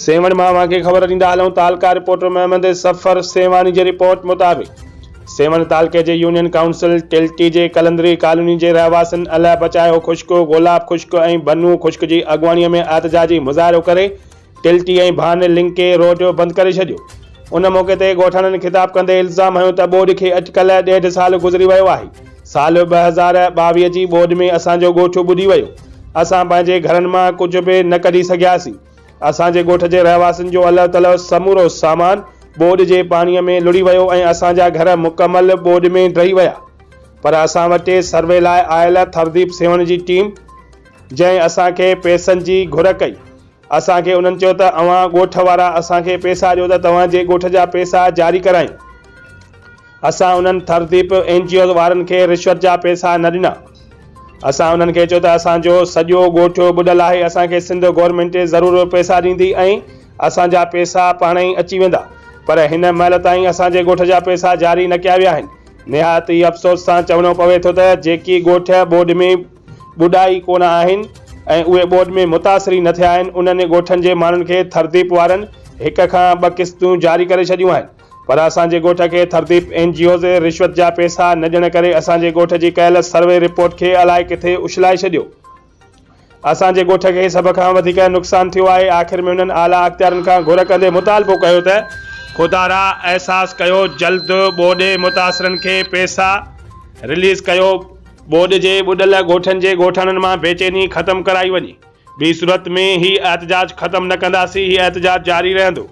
سيوهڻ مان اوهان کي خبر ڏيندا هلون تعلقه رپورٽر محمد صفر سيوهاڻي جي رپورٽ مطابق سيوهڻ تعلقي جي يونين ڪائونسل ٽلٽي جي قلندري ڪالوني جي رهواسين الهه بچايو خشڪ، گولاب خشڪ ۽ بنو خشڪ جي اڳواڻي ۾ احتجاجي مظاهرو ڪري ٽلٽي ۽ ڀان لنڪي روڊ بند ڪري ڇڏيو. ان موقعي تي ڳوٺاڻن خطاب ڪندي الزام هنيو ته ٻوڏ کي اٽڪل ڏيڍ سال گذري ويو آهي، سال 2022 جي ٻوڏ ۾ اسان جو ڳوٺ ٻڏي ويو، اسان پنهنجي گهرن مان ڪجهه به نه ڪڍي سگهياسين. اسان جي ڳوٺ جي رهواسين جو الهه تلهه سمورو سامان ٻوڏ جي پاڻيء ۾ لڙهي ويو ۽ اسان جا گهر مڪمل ٻوڏ ۾ ڊهي ويا پر اسان وٽ سروي لاء آيل ٿرديپ سيوهڻ جي ٽيم جنهن اسان کي پئسن جي گهر ڪئي اسان کي انهن چيو ته اوهان ڳوٺ وارا اسان کي پئسا ڏيو ته توهان جي ڳوٺ جا پئسا جاري ڪرايون. اسان انهن ٿرديپ اين جي اوز وارن کي رشوت جا پئسا نه ڏنا. اسان انهن کي چيو ته اسان جو سڄو ڳوٺ ٻڏل آهي اسان کي سنڌ گورنمينٽ ضرور پئسا ڏيندي ۽ اسان جا پئسا پاڻهئي اچي ويندا پر هن مهل تائين اسان جي ڳوٺ جا پئسا جاري نه ڪيا ويا آهن. نهايت ئي افسوس سان چوڻو پوي ٿو ته جيڪي ڳوٺ ٻوڏ ۾ ٻڏا ئي ڪونه آهن ۽ اهي ٻوڏ ۾ متاثر ئي نه ٿيا آهن انهن ڳوٺن جي ماڻهن کي ٿرديپ وارن هڪ کان ٻه قسطون جاري ڪري ڇڏيون آهن. پر اسان جي ڳوٺ کي ٿرديپ اين جي اوز رشوت جا پيسا نه ڏيڻ ڪري اسان جي ڳوٺ جي ڪيل سروي رپورٽ کي الائي ڪٿي اڇلائي ڇڏيو. اسان جي ڳوٺ کي سڀ کان وڌيڪ نقصان ٿيو آهي. آخر ۾ هنن اعليٰ اختيارين کان گهر ڪندي مطالبو ڪيو ته خدارا احساس ڪيو جلد ٻوڏ متاثرن کي پيسا رليز ڪيو ٻوڏ جي ٻڏل ڳوٺن جي ڳوٺاڻن مان بيچيني ختم ڪرائي وڃي ٻي صورت ۾ هي احتجاج ختم نه ڪنداسين هي احتجاج جاري رهندو.